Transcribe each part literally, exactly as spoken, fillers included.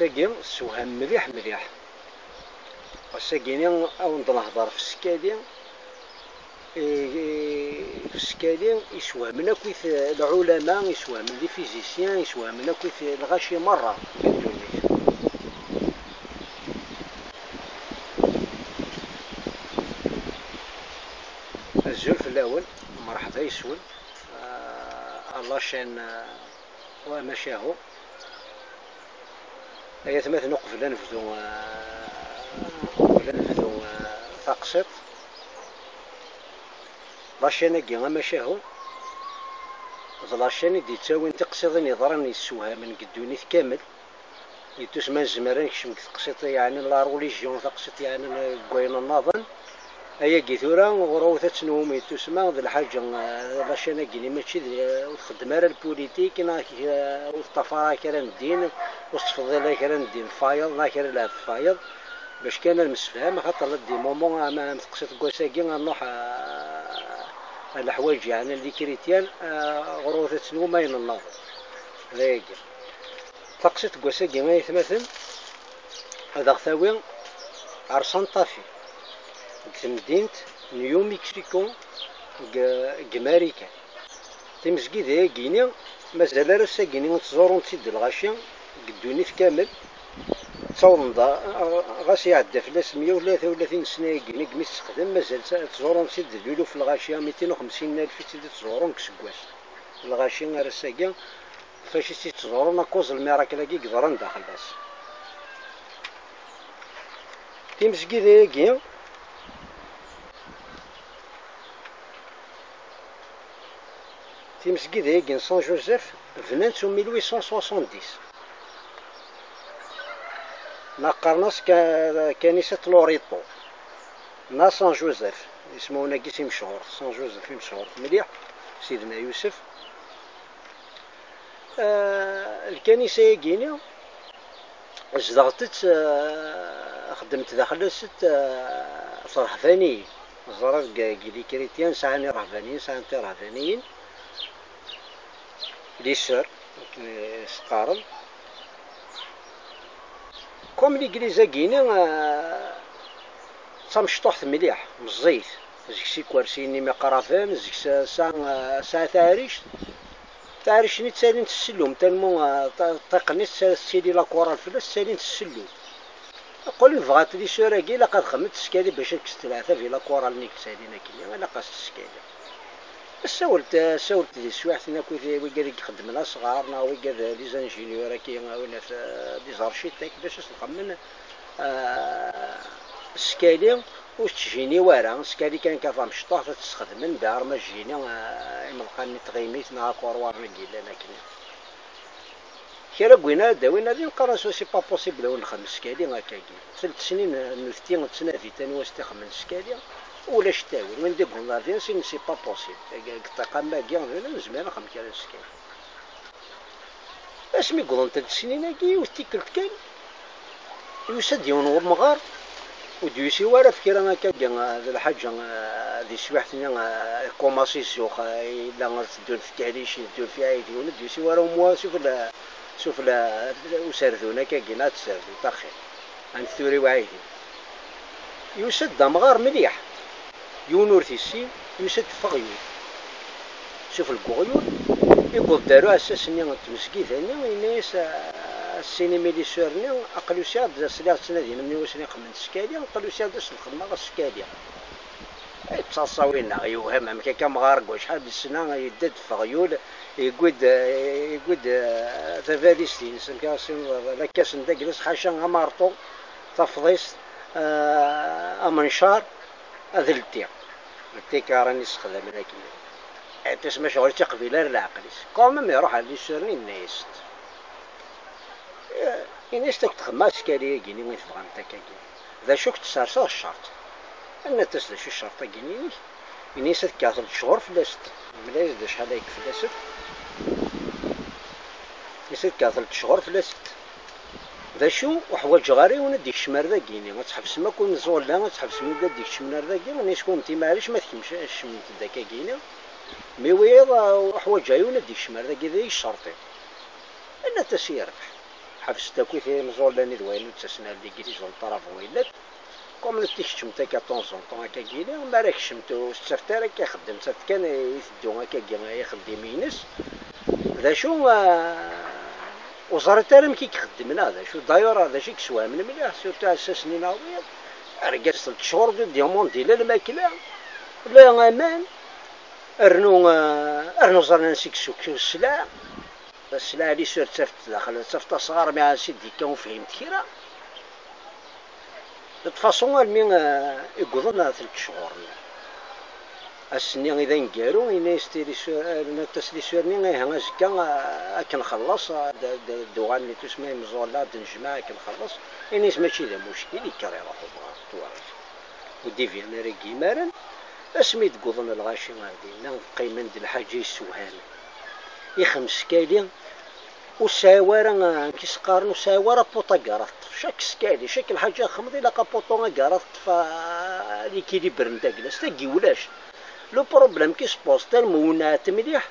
Tagi tessewham mliḥ mliḥ. Ass-agi-ni ad wen-d-nehder f tsekkali, i, i, f tsekkali isewhamen akkit lɛulama, isewhamen les physiciens, isewhamen akkit lɣaci merra deg ddunit. Azul fell-awen, mreḥba yes-wen, ah, à la chaîne, ah, wa amacahu. Ay atmaten, uqbel ad nebdu, ah, uqbel ad nebdu, ah, taqsiṭ, la chaîne-agi amacahu d la chaîne i d-yettawin tiqsiḍin yeḍran yessewhamen deg ddunit kamel. Yettusma nezmer ad nekcem deg teqsiṭ yeɛnan la religion, taqsiṭ yeɛnan deg wayen nnaḍen. Ayagi tura ɣur-wet ad tenwum, yettusma d lḥaǧa, eh, la chaîne-agi-ni mačči d, eh, ur txeddem ara lpulitik, neɣ, eh, ur teṭṭafar ara kra n ddin, ur tettfeḍḍil ara kra n ddin fayeḍ, neɣ kra n lɛebd fayeḍ. Bac kan ad nemsefham, axaṭer la des moments am, am teqsiṭ n wass-agi, ad nruḥ, eh, ar leḥwayeǧ yeɛnan les chrétiens, eh, ɣur-wet ad tenwum ayen nnaḍen. D ayagi. Taqsiṭ n wass-agi, ay atmaten, ad aɣ-tawi ar Santa Fe, deg temdint n New Mexico, deg, deg Marikan. Timezgida-agi-ni, mazal ar ass-agi-ni ttẓurun-tt-id lɣaci deg ddunit kamel. Ttawḍen-d, ɣas iɛedda fell-as meyya u tlata u tlatin sna-agi-ni, deg mi tessexdem, mazal tt-, ttẓurun-tt-id d luluf n lɣaci, mitin u xemsin alef i tt-id-ttẓurun deg useggas. Lɣaci ar ass-agi, lfacist i tt-ẓurun akkuẓ lmirakl-agi yeḍran daxel-as. Timezgida-agi, timezgida-agi n San Joseph bnan-tt en mille huit cent soixante-dix. Neɣ qqaren-as ka-, kanisat Loreto, neɣ San Joseph, ismawen-agi-s imechur, San Joseph imechur mliḥ, Sidna Yusef. Ah, lkanisa-agi-ni, zedɣent-tt, ah, xeddment daxel-asent, ah, trehbaniyin. Ẓriɣ deg, deg les chrétiens sɛan irehbaniyen, sɛan tirehbaniyin, les sœurs, akken i s-qqaren. Comme l'église-agi-ni, ah, d tamecṭuḥt mliḥ, meẓẓiyet. Deg-s ikersiyen imeqraben, deg-s, ah, sɛa, ah, sɛa taɛrict. Taɛrict-nni ttalin-tt s ssellum, tellement, ah, ta-, ṭṭiq-nni tessa-, tettili la chorale fell-as, ttalin-tt s ssellum. Qqlen bɣan les sœurs-agi, ilaq ad xedment teskali bac ad kkent leɛtab i la chorale-nni yettalin akkenni, ilaq ad s-teskali. Ssawlet, ssawlet di teswiɛt-nni akk i wigad i ixeddmen asɣar, neɣ wigad les ingénieurs-agi, win at, les architectes, bac ad s-xedmen, ah, teskali. Ur tettjini wara, skali kan ka tamecṭuḥt ad tt-sxedmen, d arma jini, ah, imeḍqan n tɣimit neɣ akurwar-nni yellan akken. Kra n win ara d-awin ad nqar-as c'est pas possible ad wen-nxedem skali akkagi. Telt snin nutenti nettnadi tanwa s-t-ixemmen skali, ulac ttawil. Win d-iggullen ar din, sin c'est pas possible. Deg, deg ṭṭiq am wagi, d win ur nezmir ad nxedem kra n skali. Asmi wwḍent-d snin-agi, yiwet tikkelt kan, yusa-d yiwen wemɣar, ur d-yusi wara f kra akkagi, d lḥaǧa, di teswiɛt-nni, kumaṣ izux, yella tteddun tkalicin, tteddun fi ɛidiwen, ur d-yusi wara umwa sufella, sufella userdun akkagi, neɣ tserdut axir, am tura i uɛidi. Yusa-d d amɣar mliḥ. Yiwen ur t-issin, yusa-d ɣef uɣyul. Sufell n uɣyul, yewweḍ-d ar uɛessas-nni n tmezgida-nni, yenna-yas, "A, a ssin imilisur-nni, aql-i usiɣ-d, sliɣ ttnadin mni wasen iqemmen skali, aql-i usiɣ-d ad sen-xedmeɣ skali." Yettaḍsa winna, yewhem, amek akka amɣar deg wacḥal n ssna yedda-d ɣef uɣyul, yewwi-d, yewwi-d, eh, tabalizt-ines, amek ara s-tiniḍ, lakkas n daglas, ḥaca amarṭu, tafḍist, eh, amencar, ad ltiɣ. D tikarin i ssexdamen akken. Tis ma ccɣel ur tt-iqbil ara leɛqel-is. Quand même iruḥ ar lisur-nni, yenna-yas-d. Eh, yenna-yas-d, "Ad k-d-xedmeɣ askali-agi-ni i tebɣamt akkagi. D acu k-d-serseɣ ccerṭ." Yenna-as, "D acu ccerṭ-agi-inek?" Yenna-yas, "Ad kkreɣ tlata cchur fell-as-t." Yemla-yas-d acḥal ay fell-as-t. Yenna-yas, "Ad kkreɣ tlata cchur fell-as-t." "D acu, ur ḥwaǧeɣ ara yiwen ad d-ikcem ar dagi-ni. Ad tḥebsem akk imeẓẓuɣen-a, ad tḥebsem wid ad d-ikecmen ar dagi, nni-s kunti maɛlic ma tkecmemt-d akkagi-ni. Mi wiyaḍ, ur ḥwaǧeɣ yiwen ad d-ikcem ar dagi, d ay ccerṭ-iw." Yenna-as, "Yerbeḥ." Ḥebset akk imẓulen-nni d wayen ur ttasen ar l'église, ur ṭṭraf wayen. Comme netta keččem akka de temps en temps akka gini, mi ara kecmemt ur tettafet ara akka ixeddem, ttafet kan iteddu akka ixeddim-ines. D acu, ah, ur ẓrit ara amek i ixeddem neɣ d acu. D'ailleurs d acu i yeswehmen mliḥ, surtout ass-a-nni neɣ wiyaḍ, argaz ttecɣur d diamond, la lmakla, la aman, rnu, ah, rnu ẓran ansi yessukk sselɛa. Sselɛa-nni ur ttafet daxel, ttafet asɣar mi ara s-d-yekka ur fhimt kra. De toute façon, almi, eh, i yewweḍ ad t-nečč ɣur-neɣ. Ass-nni i d aneggaru, yenna-yas tilisur-, eh, nnan-as tilisur-nni, ihi azekka, eh, ad k-nxelleṣ, eh, d, d, d uɣalen i tusma imẓulla, ad d-nejmeɛ, ad k-nxelleṣ. Yenna-yas mačči d amuckel, yekker iruḥ umɣar, tuɣal. Ur d-iban ara deg yimaren. Asmi d-wwḍen lɣaci ar dinna, qqimen-d lḥaǧa yessewhamen. Ixemskali ur sɛiɣ ara, amek i s-qqaren, ur sɛiɣ ara puṭ agara teṭṭef. Chaque skali, chaque lḥaǧa txedmeḍ, ilaq apuṭu agara teṭṭef, ah, l'équilibre n taglast. Tagi ulac. Le problème qui se pose, tellement wenɛet mliḥ,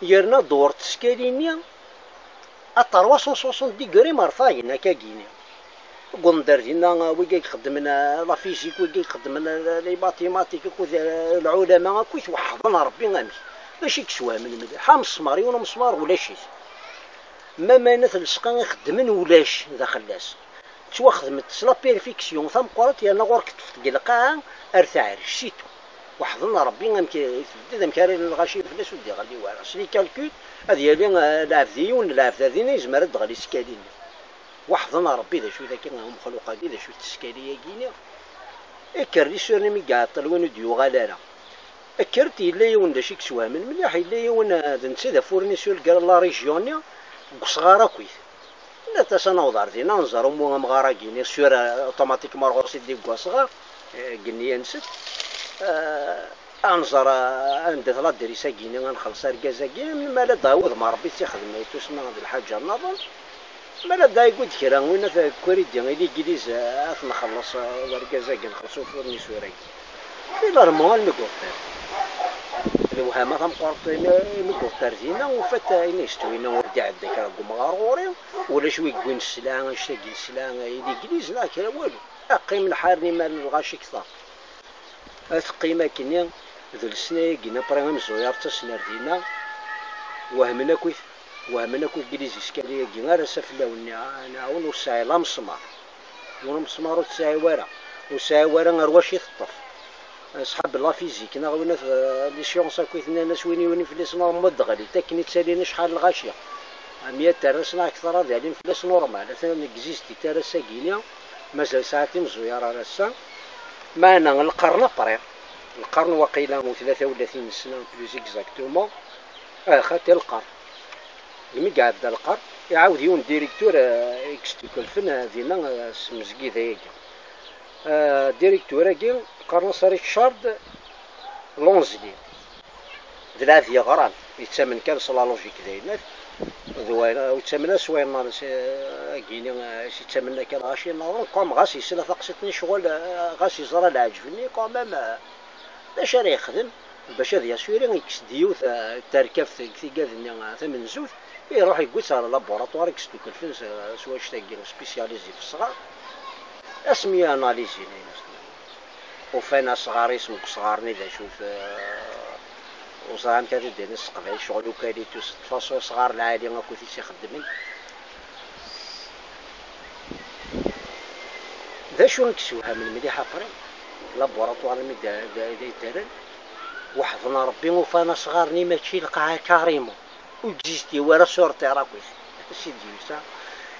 yerna dduṛt skali-nni à trois cent soixante degrés mertayen, akka gini. Wwḍen-d ar dinna, wigi i ixeddmen, ah, la physique, wigi i ixeddmen, ah, les mathématiques, akked, ah, lɛulama, akk i tweḥden Rebbi amek. D acu i yeswehmen mliḥ? Amesmar, yiwen umesmar ulac-it. Ma ma yenna-t lseqqa ixeddmen ulac daxel-as. Ttwaxedmet s la perfection tameqqrant, yerna ɣur-k ṭṭfet deg lqaɛa ar taɛrict, c'est tout. Weḥden Rebbi amek i tebdid, amek ara ilin lɣaci fell-as ur d-iɣelli wara. S les calculs, ad yali, eh, lɛebd i yiwen, lɛebd ar dinna, yezmer ad d-ɣli skali-nni. Weḥden Rebbi d acu dagi, umexluq-agi, d acu-t skali-agi-nni? Ikker di sur-nni mi iɛeṭṭel win ur d-yuɣal ara. Kkert, yella yiwen d acu i yeswehmen mliḥ, yella yiwen, eh, d netta i d afournisseur gar la région-nni, deg usɣar akkit. Nniɣ-as ad naweḍ ar dinna, ad nẓer umu amɣar-agi-nni, sur, eh, automatiquement ar ɣur-s i d-yegga asɣar, eh, deg nniya-nsen. Eh, ad nẓer, eh, anda-t l'adresse-agi-nni, ad nxelleṣ argaz-agi, ma la d-iɛawed ma Rebbi i tt-ixdem, ay tussna d lḥaǧa nniḍen. Ma la d-iɛawed kra, win at Kuridi, i l'église, eh, ad t-nxelleṣ, eh, argaz-agi, nxelleṣ ufournisseur-agi. Finalement, almi i d-iwweḍ, lewhama tameqqrant, imi, imi i d-iwweḍ ar dinna, ufa-t ayen yestwin ur d-iɛedda kra deg umɣar ɣur-i, ulac wi yewwin sselɛa, annect-agi n sselɛa, i l'église, neɣ kra, walu. Ad qqim lḥal n iman n lɣaci kter. Ad teqqim akkenni, d lesna-agi, après imẓuyaṛ ttasen ar dinna, wehmen akkit, wehmen akkit deg les escaliers-agi, ar ass-a fell-awen nɛawen, ur sɛiɣ la amesmar. Yiwen umesmar ur t-sɛiɣ ara. Ur sɛiɣ ara ar wacu i teṭṭef. Asḥab la physique, neɣ win at, eh, les sciences akk i t-nnan-as win yiwen fell-as normal d-ɣlit, akken i ttalin acḥal lɣaci. Mya terras neɣ akter ad alin fell-as normal. Atan existe-it ar ass-agi-ni, mazal sɛiɣ timẓuyaṛ ar ass-a. Meɛna lqern après, lqern waqila u tlata u tlatin n ssna, plus exactement, ah, xaṭi lqern. Deg mi iɛedda lqern, iɛawed yiwen directeur, eh, i yesdukelfen, eh, dinna, eh, s tmezgida-agi. Eh, directeur-agi, qqaren-as Richard Lonzli. D lɛebd yeɣran, yettamen kan s la logique d ayennat, d wayen, ur yettamen ara s wayen nniḍen, s, eh, agini, eh, s yettamen akka lɣaci nniḍen, comme ɣas yesla taqsiṭ-nni ccɣel, eh, ɣas yeẓra lɛejb-nni, quand même, eh, d acu ara yexdem? Bac ad yasuri, yekkes-d yiwet, eh, terkabt deg tigad-nni, eh, tamenzut, iruḥ yewwi-tt ɣer laboratoire i yesdukelfen s, s wannect-agi spécialisé f ṣṣɣar. Asmi analyse-nni, ufan asɣar-is deg usɣar-nni d acu-t, eh, ur ẓriɣ amek ara d-inin s teqbaylit, ccɣel ukalitus, de façon asɣar lɛali akkit i s-ixeddmen. D acu i yesewhamen mliḥ après, laboratoire mi d, d, d ay-d-rran, weḥden Rebbi ufan asɣar-nni mačči lqaɛa carrément. Ur existi wara sur terre akkit. Si d-yusa,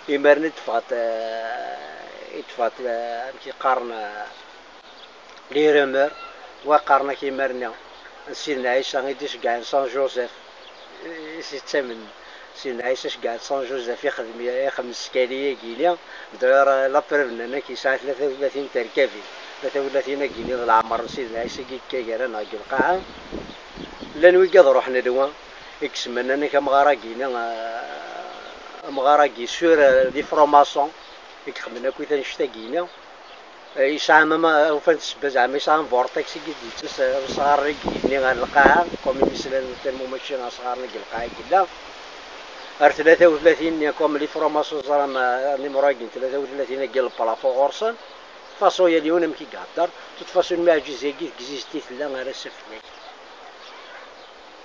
imaren i d-ffɣet, eh, i d-ffɣet, eh, amek i qqaren, eh, les rumeurs, wa qqaren-ak imaren-nni, Sidna Ɛisa i d-iceggɛen Saint Joseph, i s-ittamen. Sidna Ɛisa ceggɛen Saint Joseph, ixdem, ixdem skali-agi-ni. D'ailleurs, la preuve nnan-ak yesɛa tlata u tlatin terkabin. Tlata u tlatin-agi-ni d leɛmer n Sidna Ɛisa i yekka gar-aneɣ deg lqaɛa. Llan wigad ruḥen lwa, i yesman-nnan-ak amɣar-agi-ni, eh, amɣar-agi sur, eh, les francs-maçons, i ixedmen akkit annect-agi-ni. Eh, yesɛa mama, ufan-d ssebba zeɛma yesɛa un vortex i d-yettas, eh, asɣar-agi-ni ɣer lqaɛa, comme imi slan tellement mačči asɣar-nni deg lqaɛa i yella. Ar tlata u tlatin, comme les francs-maçons ẓran, euh, numéro-agi n tlata u tlatin-agi, le plafond ɣur-sen. De toute façon, yal yiwen amek i ihedder. De toute façon, lmeɛǧiza-agi, teɣzizit i tella ar ass-a fell-ak.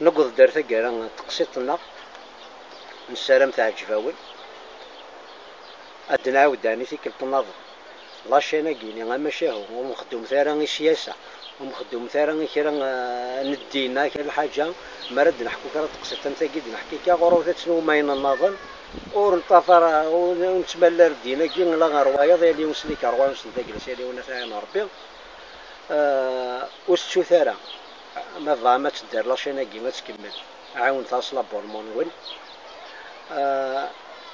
Newweḍ-d ar taggara n teqsiṭ-nneɣ, nessaram teɛǧeb-awen. Ad d-nɛawed ɛni tikkelt nniḍen. La chaîne-agi-ni, amacahu, ur mxeddmet ara i ssyasa, ur mxeddmet ara i kra, eh, n ddin, kra n lḥaǧa. Mi ara d-neḥku kra n teqsiṭ am tagi, d-neḥki kan ɣur-wet, ad tnum ayen nniḍen. Ur neṭṭaf ara, ur, ur nettmalla ara ddin-agi la ɣer wayeḍ, yal yiwen s likaṛ, ɣur-nsen d aglas, yal yiwen ad t-iɛin Ṛebbi. Eh, ur tettut ara. Ma tebɣam ad tedder la chaîne-agi, ad tkemmel, ɛiwnet-as l'abonnement-nwen. Eh,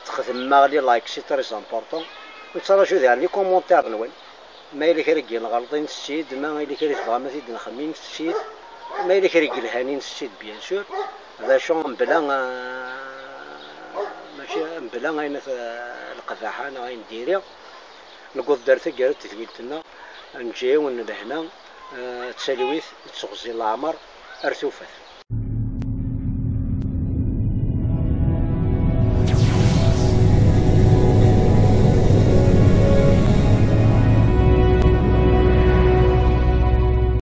txedmem-aɣ les likes, c'est très important. Nettraǧu daɣen les commentaires-nwen. Ma yella kra i yenɣelḍen, ntetti-d, ma yella kra i tebɣam ad t-id-nexdem, ntetti-d, ma yella kra i yelhan, ntetti-d, bien sûr. D acu, mebla, eh, mačči mebla ayen at-, eh, leqbaḥa neɣ ayen diri. Newweḍ-d ar taggara n tedwilt-nneɣ, neǧǧa-yawen lehna, eh, d talwit, d teɣzi n leɛmer, ar tufat.